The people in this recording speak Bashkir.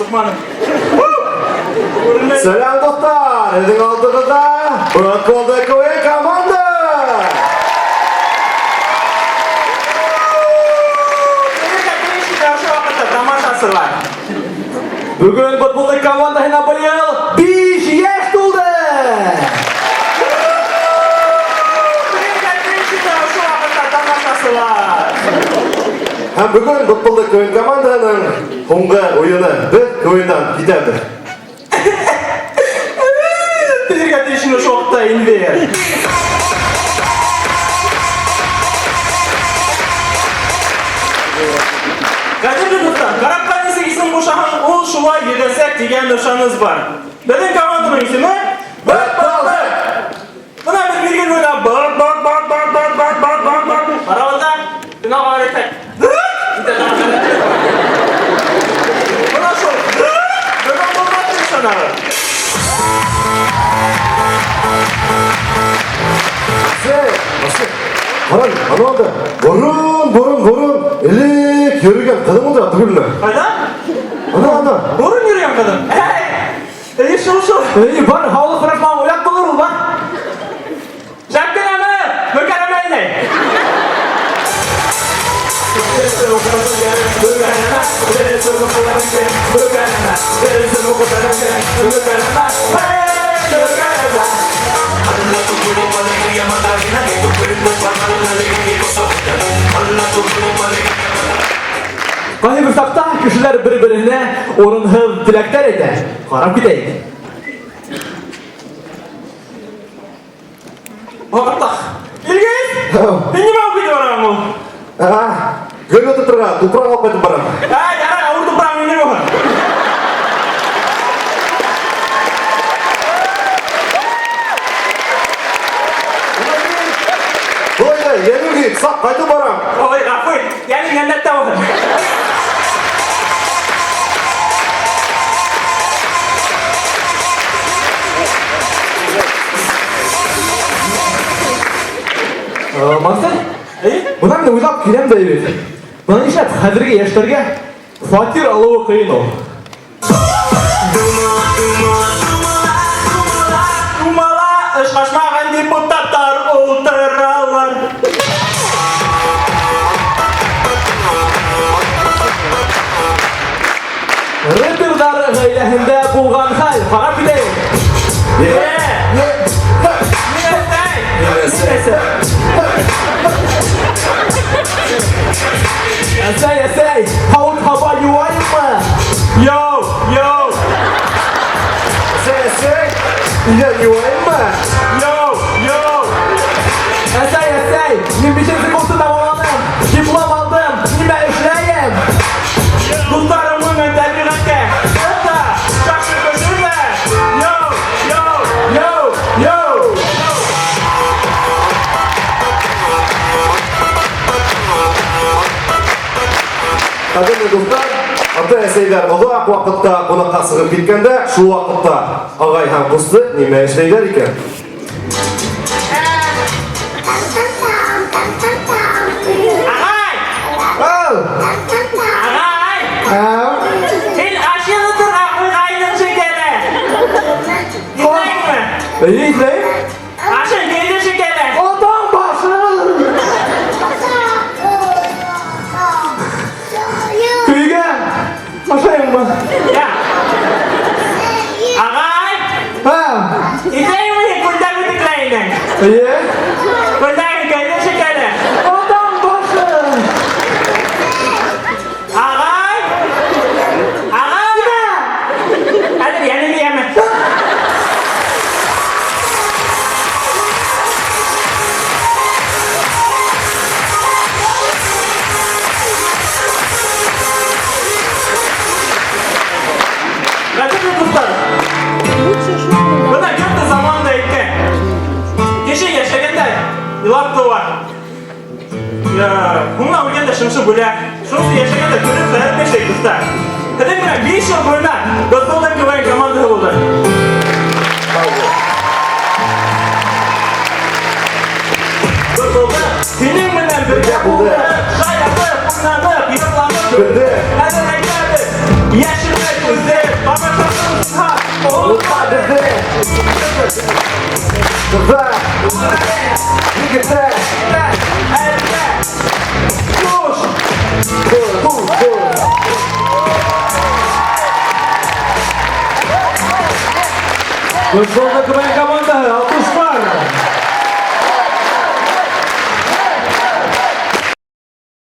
Ҡурҡманым. Күренмәй. Сәләм, дуҫтар! Һеҙҙең алдығыҙҙа Бытбылдыҡ КВН команда! Бөгөн тиеш ошо ваҡытта тамашасылар. Бөгөн Бытбылдыҡ командаһына быйыл 5 йәш тулды! Бөгөн тиеш ошо ваҡытта тамашасылар. Һәм бөгөн Бытбылдыҡ КВН командаһының һуңғы уйыны. Беҙ КВНдан китәбеҙ. Бөгөн тиеш ошо ваҡытта Инвер. Ҡәҙерле дуҫтар, карапҡа нисек исем ҡушаһаң, ул шулай йөҙәсәк тигән ышаныс бар. Беҙҙең команданың исеме Бытбылдыҡ. Бына беҙ миҙгел буйына бат бат бат бат бат бат бат бат бат барабыҙ ҙа финалға барып етәк. Итә. Бына шул бөгөн булмаҫ тип ышанабыҙ. Әсәй, әсәй, ҡара, анау анда борон, борон, борон элек йөрөгән ҡыҙым ултыра түгелме? Ҡайҙа? Ана, ана. Борон йөрөгән ҡыҙым. Әй, әй, шул шул. Эй, бар, һаулыҡ һорашмаған оят булыр ул, бар. Шәп кенәме? Мөкәррәмә инәй. Ҡайһы бер саҡта кешеләр бер-береһенә урынһыҙ теләктәр әйтә. Ҡарап китәйек. Ваҡытта. Илгиз! Һин нимә алып китеп бараһың ул? Гөл ултыртырға тупраҡ алып ҡайтып барам. Әй, ярай, ауыр тупрағың инер булһын. Былай ҙа йәнем саҡ ҡайтып барам. Ой, ғәфү ит. Йәнең йәннәттә булһын. Марсель, Әй, бына мин уйлап киләм дә бит. Бына нишләп хәҙерге йәштәргә фатир алыуы ҡыйын ул? Думала ышҡашмаған депутаттар ултыралар. Рэперҙар ғаиләһендә булған хәл. Ҡарап китәйек. Нимәсәй? Нимәсәй? Әсәй, әсәй, һауыт һаба йыуайыммы? Йоу, йоу, Әсәй, әсәй, өйҙә йыуайыммы? йоу, йоу. Әсәй, әсәй, мин бишенсе курсты тамамланым. Диплом алдым. Нимә эшләйем? Дуҫтарым менән тәбиғәткә. Это шашлык бешермә. Йоу, йоу, Йоу, йоу. Ҡәҙерле дуҫтар, ата-әсәйҙәр оҙаҡ ваҡытта ҡунаҡҡа сығып киткәндә, шул ваҡытта ағай һәм ҡусты нимә эшләйҙәр икән? Ағай! Ау! Ағай! Ау! Һин аш йылытырға ҡуйғайның шикелле. Иҫләйеңме? Эйе, иҫләйем. Ашың көйҙө шикелле. Атаң башы! Көйгән! Ашайыңмы? Я. Ағай! Ау! Иҫләйеңме һин күлдәк үтекләйенең? Эйе. Күлдәгең көйҙө шикелле. Атаң башы! Ағай! Ағай! Хәҙер йәнеңде йәме. Ҡәҙерле дуҫтар, бына кемдер заманында әйткән. Кеше йәшәгәндә илап тыуа. Я, һуңынан үлгәндә шымшып үлә. Шуның өсөн йәшәгәндә көлөп шаярып йәшәйек, дуҫтар. Һеҙҙең менән 5 йыл буйына Бытбылдыҡ КВН командаһы булды. Бытбылдыҡ һинең менән бергә булды. Шаяртып, уйнанып, йырланып Көлдө. Хәҙер әйтәбеҙ, йәшермәк үҙе. Онотма беҙҙе. Ҡыҙҙар, егеттәр. Хуш! Хуш, хуш. Футболда КВН командаһы, алҡыштар!